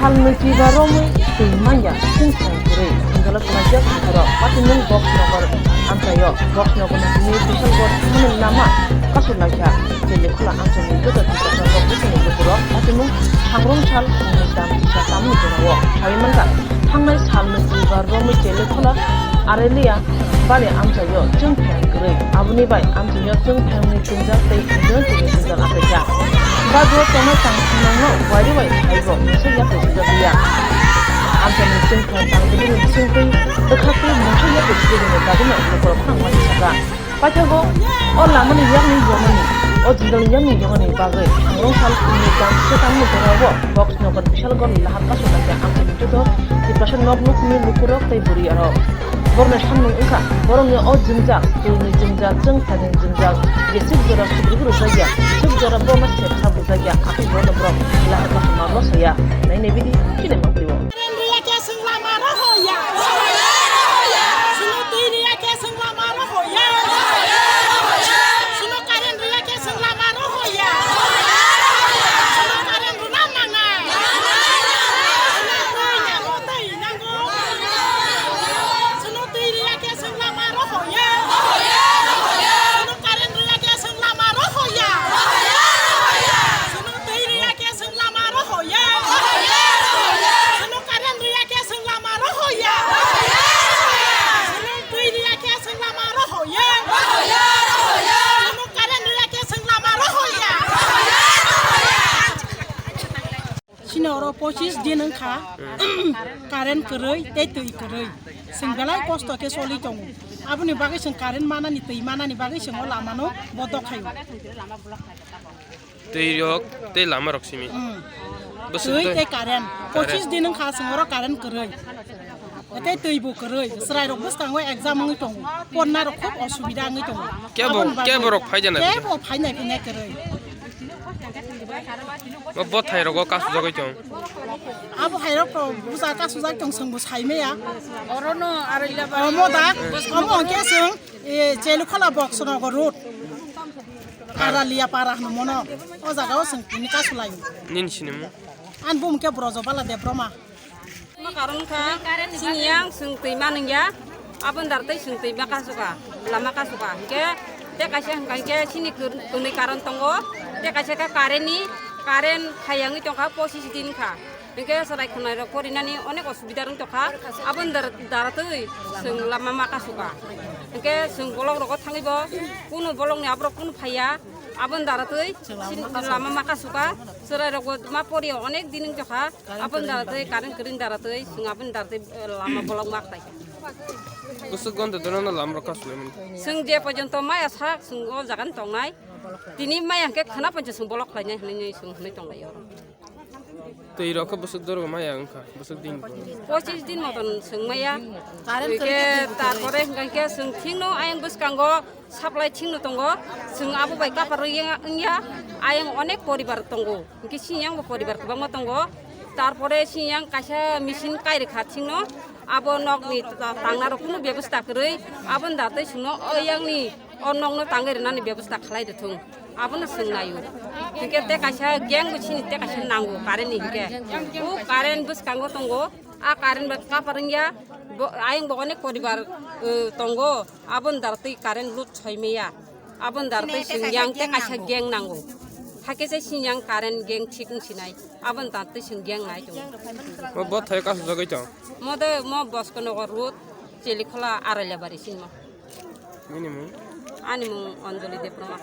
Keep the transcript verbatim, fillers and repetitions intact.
Salnwi twibar romwi twi manya chwng thang kwrwi. Hwnjalo kwlaijak borok patimung Box Nagar amchaio. Box Nagar ni tini Bishalgarh thangmani lama kasur laikha. Chele khola amchaini joto tiprasa rok bwsani lukurok patimung thangrung sal thangni dam kisa tamni jorao. Sawi mankha, thangnai salnwi twibar romwi chele khola Arelia bari amchaio chwng thang kwrwi. Aboni bai amchaio chwng thangni chwngjak tei hwnjwng tini chwngjak achaikha. Bagwi tongnai tang thangnangno wari wai phaibo mungsa yaphai swijak liya. Amchaini chwng thang tang tini bisingtwi bwkhaktwi mungsa yaphai swijak bagwino lukurok khorang mani saka. Paithago o lamani yakni yongmani, o jindalni yakni yongmani bagwi thangrung sal thumni dam kisa tamni jorao Box Nagar Bishalgarh ni lahar kasu laikha amchaini joto tiprasa nok nukni lukurok tei bwrwi arok. Borokni samung wngkha, borokni o jwngjal, twini jwngjal, chwng thani jwngjal, jeswk jora sugrwk rwjakya, jeswk jora bono sepsa bujakya, aphuru bono borok lahar kasu ma bwsaya. Nainai bidi, chini ma bwrwi o. Current riya khe chwng lama rohoya. Chwngno twi riya khe chwng lama rohoya. Chwngno current riya khe chwng lama rohoya. Chwngno current rwna nanga. Chwngno twi nango, twi nango. Chwngno twi riya khe chwng lama rohoya. Chwngno current riya khe chwng lama rohoya. Chwngno twi riya khe chwng lama rohoya. Chwngno current riya khe chwng lama rohoya. Chwngno twi riya khe chwng lama rohoya. Chwngno current riya khe chwng lama rohoya. Chini oro pochis din wngkha, current kwrwi tei twi kwrwi. Chwng belai kosto khe choli tongo. Aboni bagwi chwng current manani, twi manani bagwi chwng o lamano bodok khaio. Twi rok tei lama rok simi. Hmm. Bwswk twi twi tei current. Current. Pochis din wngkha chwng oro current kwrwi. Tei twi bo kwrwi. Chwrai rok bwskango exam wngwi tongo. Porna rok khub osubida wngwi tongo. Kebo, aboni bagwi kebo rok phai jana kebo phainai phinai kwrwi. Bo, bo thai rogo kasujagwi tong. Abo hai rok to busa kasujak tong chwng bo sai maya. Oro no aro ila ba. Omo da, omo hwnkhe chwng, e, Chelikhola Box Nagar road. Aralia para hwnwi mano. O jaga o chwng tini kasu lai. Nini sinimo? An bum khe Brojo Bala Debbarma. Ma karon kha, chini yang chwng twi manung ya, aboni dar tei chwng twi ma kasuka, lama kasuka. Hwnkhe tei kaisa hwnkha hwnkhe chini kwr-, kwnwi karon tongo, tei kaisa khe current ni, current phai yangwi tongkha pochis din kha. Hwnkhe chwrai khwnai rok porinani onek osubida wng tongkha, aboni dar-, dara twi chwng lama ma kasuka. Hwnkhe chwng bolok rogo thangwi bo kunu bolok ni aborok kunu phaiya, aboni dara twi chini lama ma kasuka, chwrai rok bo ma poriya onek din wng tongkha. Aboni dara twi, current kwrwini dara twi, chwng aboni dara twi, eh, lama bolok ma khlai kha. Bwswk gonto dono no lama rok kasu lai mani. Chwng je porjonto maya sak, chwng o jaga ni tongnai. Tini maya hwnkhe khwna poncha chwng bolok khlainai hwnwi chwng hwnwi tonglai oro. Twi rok khe bwswk doro maya wngkha, bwswk din. Pochis din moton chwng maya. Current kwrwi khe tarpore hwnkha khe chwng thikno ayang bwskango supply thikno tongo. Chwng abo bai kapar wngya, ayang onek poribar tongo. Hwnkhe sini yang bo poribar kwbangma tongo. Tarpore sini yang kaisa machine kai rwkha thikno. Abo nokni ta-, tangnarok kunu bebosta kwrwi. Aboni datwi chwngno o yangni o nokno tangwi rwnani bebosta khlai rwthwng. Abono chwng naio. Hwnkhe tei kaisa gang bo sini tei kaisa nango current ni hwnkhe. O current bwskango tongo. A current bai kapar wngya. Bo, ayang bo onek poribar, eh, tongo. Aboni datwi current load soi maya. Aboni dar tei chwng yang tei kaisa gang nango. Hakhe se sini yang current gang thik wng sinai. Aboni dar tei chwng gang nai tongo. Mo bo thai kasujagwi tong. Mo de mo Bosko Nagar road, Chelikhola Aralia bari sinmo. Nini mung? Ani mung Anjali Debbarma.